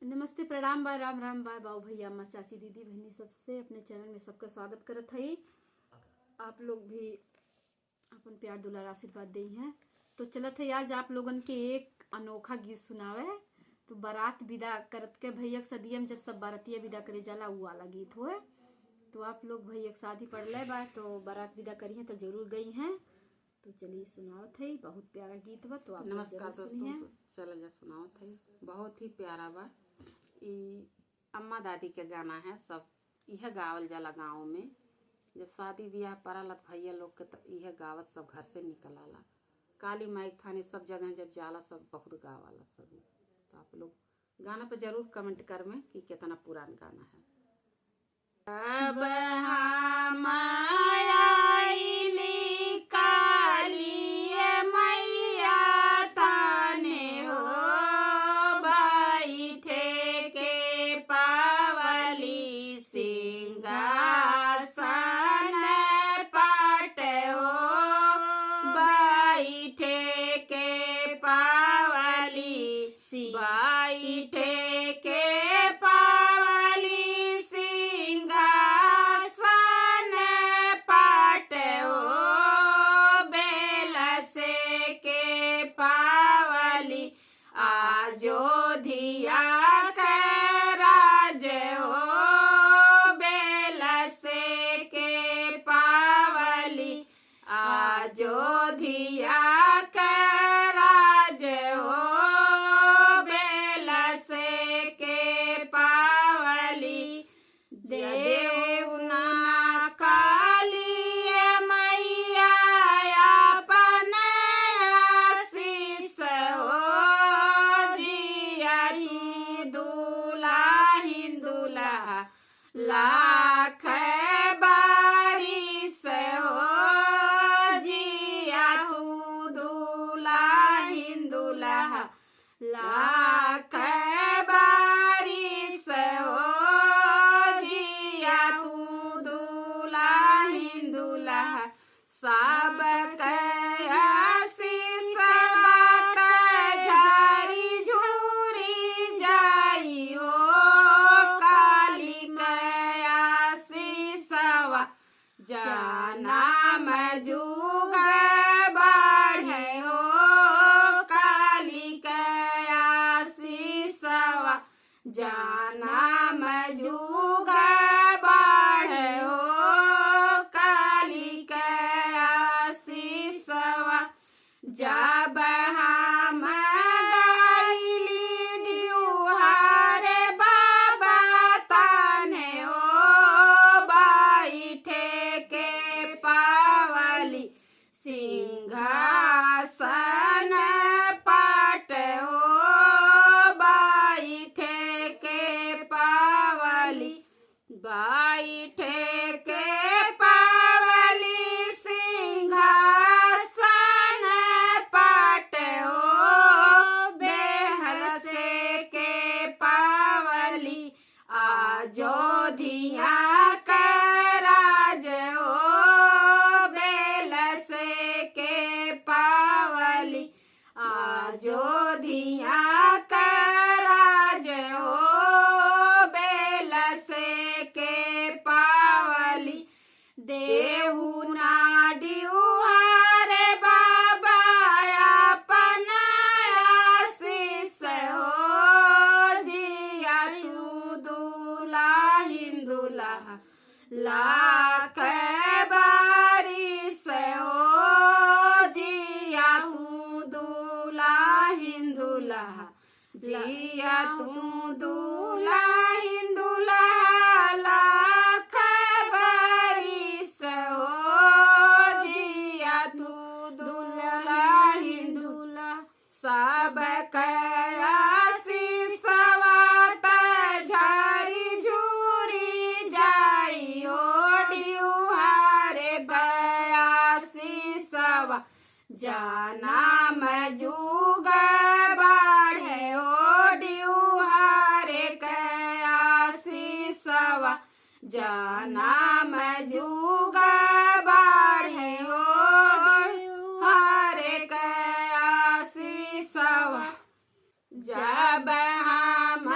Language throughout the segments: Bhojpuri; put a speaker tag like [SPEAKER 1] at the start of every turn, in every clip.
[SPEAKER 1] नमस्ते, प्रणाम बा, राम राम बा, बाऊ भैया, अम्मा, चाची, दीदी, बहनी सबसे अपने चैनल में सबका स्वागत करत हई। आप लोग भी अपन प्यार दुलार आशीर्वाद दे हैं। तो चलत है आज आप लोगन के एक अनोखा गीत सुनावे। तो बारात विदा करत के भैया के सदिया में जब सब बारातिया विदा करे जाला, उ वाला गीत होए। तो आप लोग भैया के शादी पड़ले बा तो बारात विदा करी है तो जरूर गई हैं। तो चलिए सुनावत है, बहुत प्यारा गीत बा, तो आप लोग
[SPEAKER 2] नमस्कार
[SPEAKER 1] जरूर
[SPEAKER 2] दोस्तों।
[SPEAKER 1] सुनिए।
[SPEAKER 2] तो चल जा सुनावत है, बहुत ही प्यारा बा। ई अम्मा दादी के गाना है, सब इहे गावल जाला गाँव में। जब शादी ब्याह पड़ल भैया लोग के तो इहे गावत सब घर से निकल आला। काली माई थाने सब जगह जब जाला, सब बहुत गावाला सब। तो आप लोग गाना पर जरूर कमेंट कर में कि कितना पुरान गाना है। अब हम आइली काली मैया ताने हो, बैठे के पावली सिंहासन पाट हो, बैठे के पावली, बैठे के पावली सिंहासन पाट हो, बेल से के पावली आजोधिया के राज हो, बेल से के पावली आजोधिया के राज हो, बेल से के पावली। देवना काली मैया अपन आशीष हो, जिया दूल्हा हिंदुला लाख बारिश हो, जिया तू दूल्हा हिंदुला लाख बारिश हो, जिया तू दूल्हा हिंदुला। सब आशीष बात झारी झूरी जाई हो, काली आशीषवा जाना मजूग बाढ़े हो, काली आशीषवा जाना मजूग बाढ़े हो, काली आशीषवा। जब हम गाइली डिउहारे बाबा ताने हो, बैठे के पावली सिंहासन पाट हो, बैठे के पावली, बैठे के पावली सिंहासन पाट हो, बेहल से के पावली आजोधिया के राज हो, बेल से के पावली आजोधिया के राज हो, बेल से के पावली। देहु ना डिउहारे बाबा अपन आशीष हो, जिया तू दूल्हा हिंदुला लाख बारिश हो, जिया तू दूल्हा हिंदुला, जिया तू दूल्हा हिंदुला लाख बारिश हो, जिया तू दूल्हा हिंदुला। सब आशीष बात झारी झूरी जाई हो, डिउहारे गयाशीषवा जाना मजूग बाढ़े हो, डिउहारे कयाशीषवा जाना मजूग बाढ़े हो, हारे कयाशीषवा। जब हम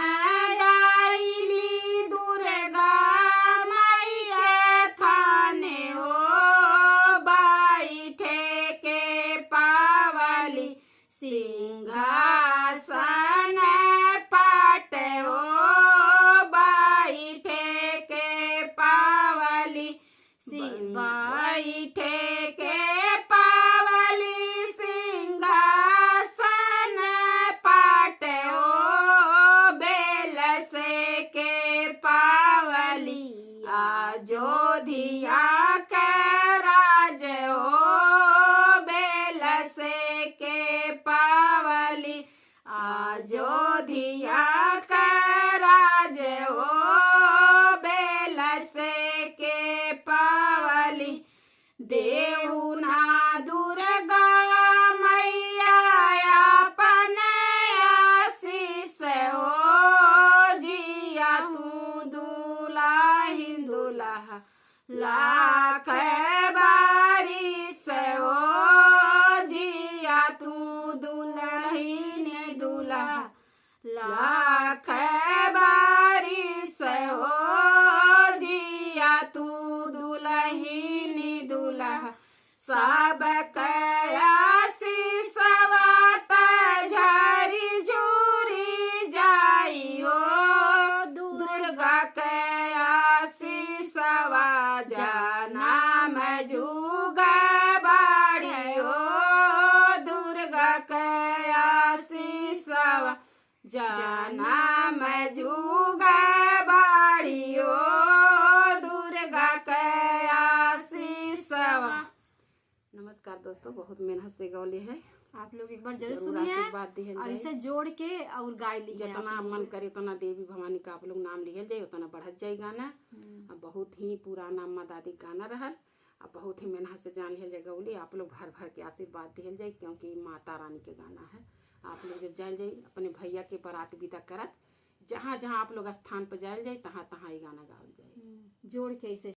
[SPEAKER 2] अयोध्या के राज हो बेल से के पावली देऊ ना दुर्गा मैया अपन आशीष हो जिया तू दुलाहिन दुल्हा लाख बारिश हो जिया तू दुल्हिन दुल्हा लाख बारिश हो जिया तू दुल्हिन दुल्हा सब कयासी सवात झारी झूरी जाइयो दुर्गा कयासी सवा जाना मजूगा बाड़ियो दुर्गा कयासी सवा जाना मजूगा बाड़ियो दुर्गा कयासी सवा। नमस्कार दोस्तों, बहुत मेहनत से गौले है।
[SPEAKER 1] आप लोग एक बार जरूर
[SPEAKER 2] जरूर
[SPEAKER 1] सुनिए
[SPEAKER 2] आशीर्वाद दिहल
[SPEAKER 1] और
[SPEAKER 2] जाए।
[SPEAKER 1] इसे जोड़ के और गाय लीजिए।
[SPEAKER 2] जितना मन करे उतना देवी भवानी का आप लोग नाम लिहल जाए, उतना बढ़त जाए गाना। आ बहुत ही पुराना अम्मा दादी के गाना रहल आ बहुत ही मेहनत से जान लिहल जाए गौली। आप लोग भर भर के आशीर्वाद दिहल जाए, क्योंकि ई माता रानी के गाना है। आप लोग जब जायल जाए अपने भैया के बारात विदा करत, जहाँ जहाँ आप लोग स्थान पर जायल जाए तहाँ तहाँ ये गाना गावल जाए।
[SPEAKER 1] जोड़ के इसे।